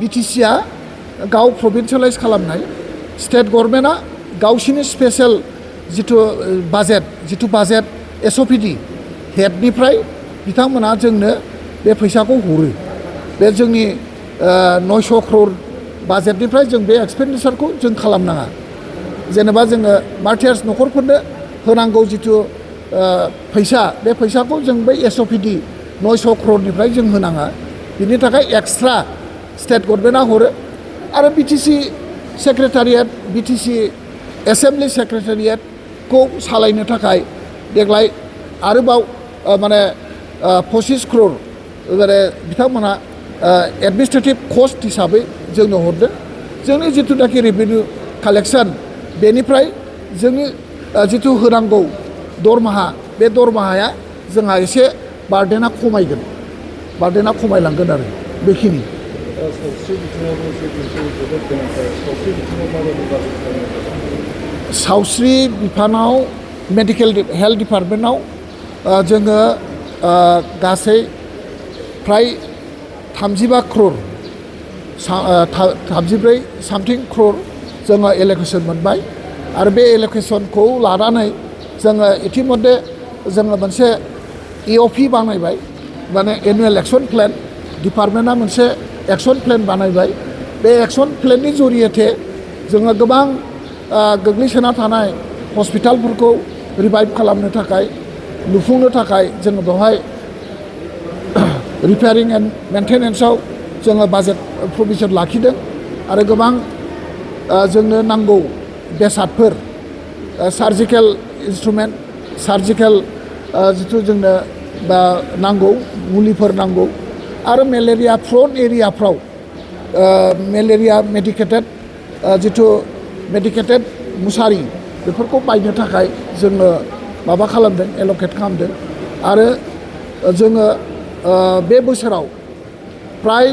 बिटिसिआ गाव प्रभिन्सियेलाइज खालामनाय स्टेट गभर्नमेन्टआ गावसिनि स्पेशेल जिथु बाजेट एसअपिडि हेडनिफ्राय बिथांमोना जोंनो बे फैसाखौ हरो बे जोंनि 900 crore बाजेटनिफ्राय जों बे एक्सपेन्डिचारखौ जों खालामनाङा जेनेबा जोङो मार्टियार्स न'खरफोरनो होनांगौ जिथु फैसा बे फैसाखौ जों बै एसअपिडि 900 crore जों होनाङा बिनि थाखाय एक्सट्रा स्टेट गभर्नमेन्टआ हरो आरो बिटिसि सेक्रेटारियेट बिटिसि एसेम्बलि सेक्रेटारियेटखौ सालायनो थाखाय देग्लाय आरोबाव माने 25 crore माने बिथांमोना एडमिनिस्ट्रेटिभ कस्ट हिसाबै जोंनो हरदों जोंनि जिथुनाखि रेभिनिउ कालेक्सन बेनिफ्राय जोंनि जिथु होनांगौ दरमाहा बे दरमाहाया जोंहा एसे बार्डेना खमायलांगोन आरो बेखिनि सावस्रि बिफानाव मेडिकेल हेल्थ डिपार्टमेन्टआव जोङो गासै फ्राय 35 crore 34 something crore जोङो एल'केसन मोनबाय आरो बे एल'केसनखौ लानानै जोङो इतिमध्ये जोङो मोनसे EOP बानायबाय माने एनुवेल एक्सन प्लेन डिपार्टमेन्टआ मोनसे एक्सन प्लेन बानायबाय बे एक्सन प्लेननि जरियते जोङो गोबां गोग्लैसोना थानाय हस्पिटालफोरखौ रिभाइभ खालामनो थाखाय लुफुंनो थाखाय जोङो बेवहाय रिपेयारिं एन्ड मेन्टेनेन्सआव जोङो बाजेट प्रभिजन लाखिदों आरो गोबां जोंनो नांगौ बेसादफोर सार्जिकेल इन्सट्रुमेन्ट सार्जिकेल जिथु जोंनो नांगौ मुलिफोर नांगौ आरो मेलेरिया प्रन एरियाफ्राव मेलेरिया मेडिकेटेड मुसारि बेफोरखौ बायनो थाखाय जोङो माबा खालामदों एल'केट खालामदों आरो जोङो बे बोसोराव फ्राय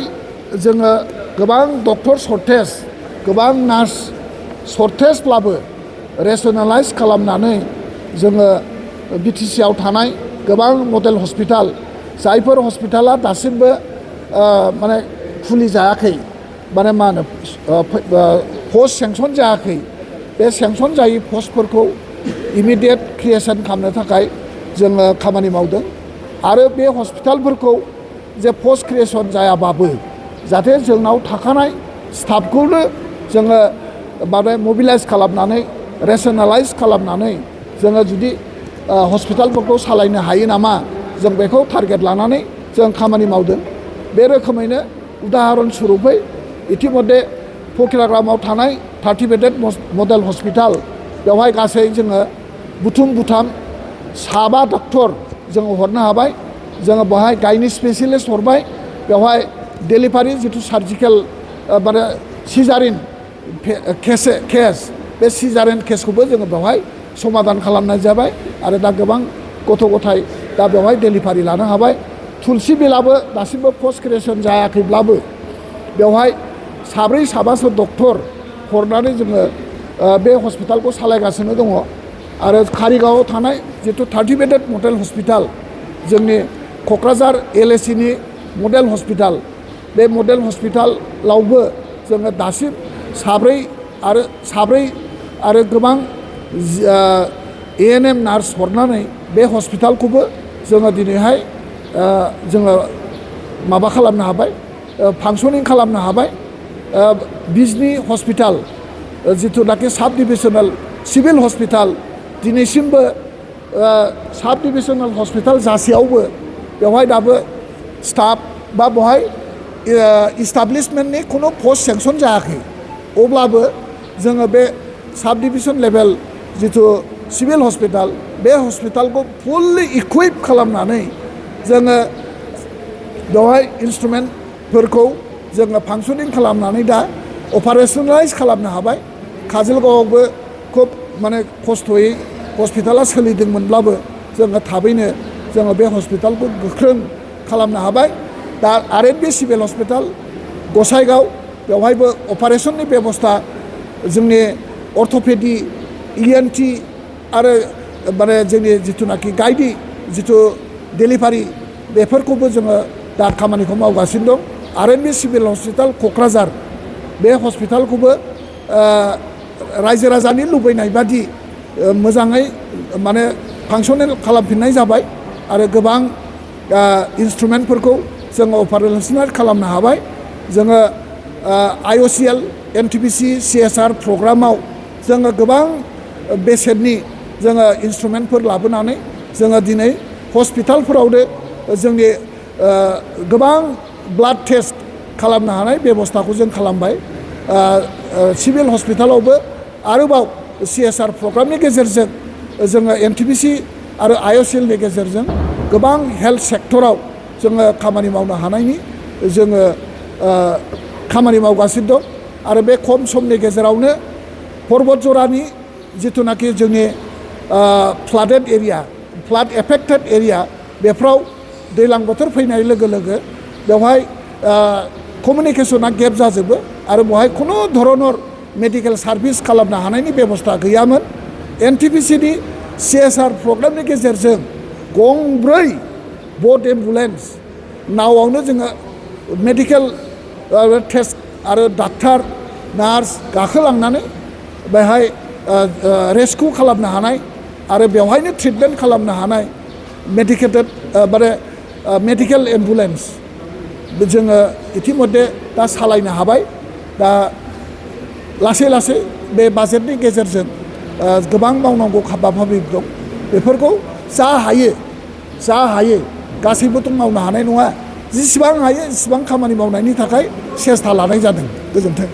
जोङो गोबां डक्टर सर्टेज गोबां नार्स सर्टेजब्लाबो रेसनेलाइज खालामनानै जोङो बिटिसिआव थानाय गोबां मडेल हस्पिटाल जायफोर हस्पिटाला दासिमबो माने खुलि जायाखै माने मा होनो पस्ट सेंसन जायाखै बे सेंसन जायै पस्टफोरखौ इमिडियेट क्रिएसन खालामनो थाखाय जोङो खामानि मावदों आरो बे हस्पिटालफोरखौ जे पस्ट क्रिएसन जायाबाबो जाहाथे जोंनाव थाखानाय स्टाफखौनो जोङो माने मबिलाइज खालामनानै रेसनेलाइज खालामनानै जोङो जुदि हस्पिटालफोरखौ सालायनो हायो नामा जों बेखौ टारगेट लानानै जों खामानि मावदों बे रोखोमैनो उदाहरन सुरुपै इतिमध्ये फकिराग्रामाव थानाय 30 बेडेड मडेल हस्पिटाल बेवहाय गासै जोङो बुथुम 7 डक्टर जोङो हरनो हाबाय जोङो बेवहाय गायनि स्पेसियलिस्ट हरबाय बेवहाय डेलिभारि जिथु सार्जिकेल माने सिजारिन केस बे सिजारिन केसखौबो जोङो बेवहाय समाधान खालामनाय जाबाय आरो दा गोबां गथ' गथाय दा बेवहाय डेलिभारि लानो हाबाय तुलसि बिलाबो दासिमबो पस्ट क्रिएसन जायाखैब्लाबो बेवहाय 4-5सो डक्टर हरनानै जोङो बे हस्पिटालखौ सालायगासिनो दङ आरो कारिगावआव थानाय जिथु 30 बेडेड मडेल हस्पिटाल जोंनि क'क्राझार LACनि मडेल हस्पिटाल बे मडेल हस्पिटालावबो जोङो दासिम 4 आरो गोबां ANM नार्स हरनानै बे हस्पिटालखौबो जोङो दिनैहाय जोङो माबा खालामनो हाबाय फांसनिं खालामनो हाबाय बिजनि हस्पिटाल जिथुनाखि साब डिभिजनेल सिभिल हस्पिटाल दिनैसिमबो साब डिभिजनेल हस्पिटाल जासेयावबो बेवहाय दाबो स्टाफ बा बेवहाय इस्टाब्लिशमेन्टनि खुनु पस्ट सेंसन जायाखै अब्लाबो जोङो बे साब डिभिजन लेभेल जिथु सिभिल हस्पिटाल बे हस्पिटालखौ फुल्लि इकुइप खालामनानै जोङो बेवहाय इन्सट्रुमेन्टफोरखौ जोङो फांसनिं खालामनानै दा अपारेशनेलाइज खालामनो हाबाय काजलगावआवबो खुब माने खस्थ'यै हस्पिटाला सोलिदोंमोनब्लाबो जोङो थाबैनो जोङो बे हस्पिटालखौ गोख्रों खालामनो हाबाय दा RNB सिभिल हस्पिटाल गसाइगाव बेवहायबो अपारेशननि बेबस्था जोंनि अर्थ'पेडि ENT आरो माने जोंनि जिथुनाखि गाइदि जिथु डेलिभारि बेफोरखौबो जोङो दा खामानिखौ मावगासिनो दं आरएनबि सिभिल हस्पिटाल क'क्राझार बे हस्पिटालखौबो रायजो राजानि लुबैनाय बादि मोजाङै माने फांसनेल खालामफिननाय जाबाय आरो गोबां इन्सट्रुमेन्टफोरखौ जोङो अपारेशनेल खालामनो हाबाय जोङो IOCL NTPC CSR प्रग्रामाव जोङो गोबां बेसेननि जोङो इन्सट्रुमेन्टफोर लाबोनानै जोङो दिनै हस्पिटालफोरावनो जोंनि गोबां ब्लाड टेस्ट खालामनो हानाय बेबस्थाखौ जों खालामबाय सिभिल हस्पिटालावबो आरोबाव CSR प्रग्रामनि गेजेरजों जोङो NTPC आरो IOCLनि गेजेरजों गोबां हेल्थ सेक्टराव जोङो खामानि मावनो हानायनि जोङो खामानि मावगासिनो दं आरो बे खम समनि गेजेरावनो पर्बत जरानि जिथुनाखि जोंनि फ्लाडेड एरिया फ्लाड एफेक्टेड एरिया बेफ्राव दैज्लां बोथोर फैनाय लोगो लोगो बेवहाय कमिउनिकेशना गेप जाजोबो आरो बेवहाय खुनु धरनर मेडिकेल सार्भिस खालामनो हानायनि बेबस्था गैयामोन NTPCनि CSR प्रग्रामनि गेजेरजों गंब्रै बट एम्बुलेन्स नावआवनो जोङो मेडिकेल टेस्ट आरो डाक्टार नार्स गाखोलांनानै बेहाय रेस्किउ खालामनो हानाय आरो बेवहायनो ट्रिटमेन्ट खालामनो हानाय मेडिकेल एम्बुलेन्स जोङो इतिमध्ये दा सालायनो हाबाय दा लासै लासै बे बाजेटनि गेजेरजों गोबां मावनांगौ हाबाफारि दं बेफोरखौ जा हायो गासैबोथ' मावनो हानाय नङा जेसेबां हायो एसेबां खामानि मावनायनि थाखाय सेस्था लानाय जादों गोजोन्थों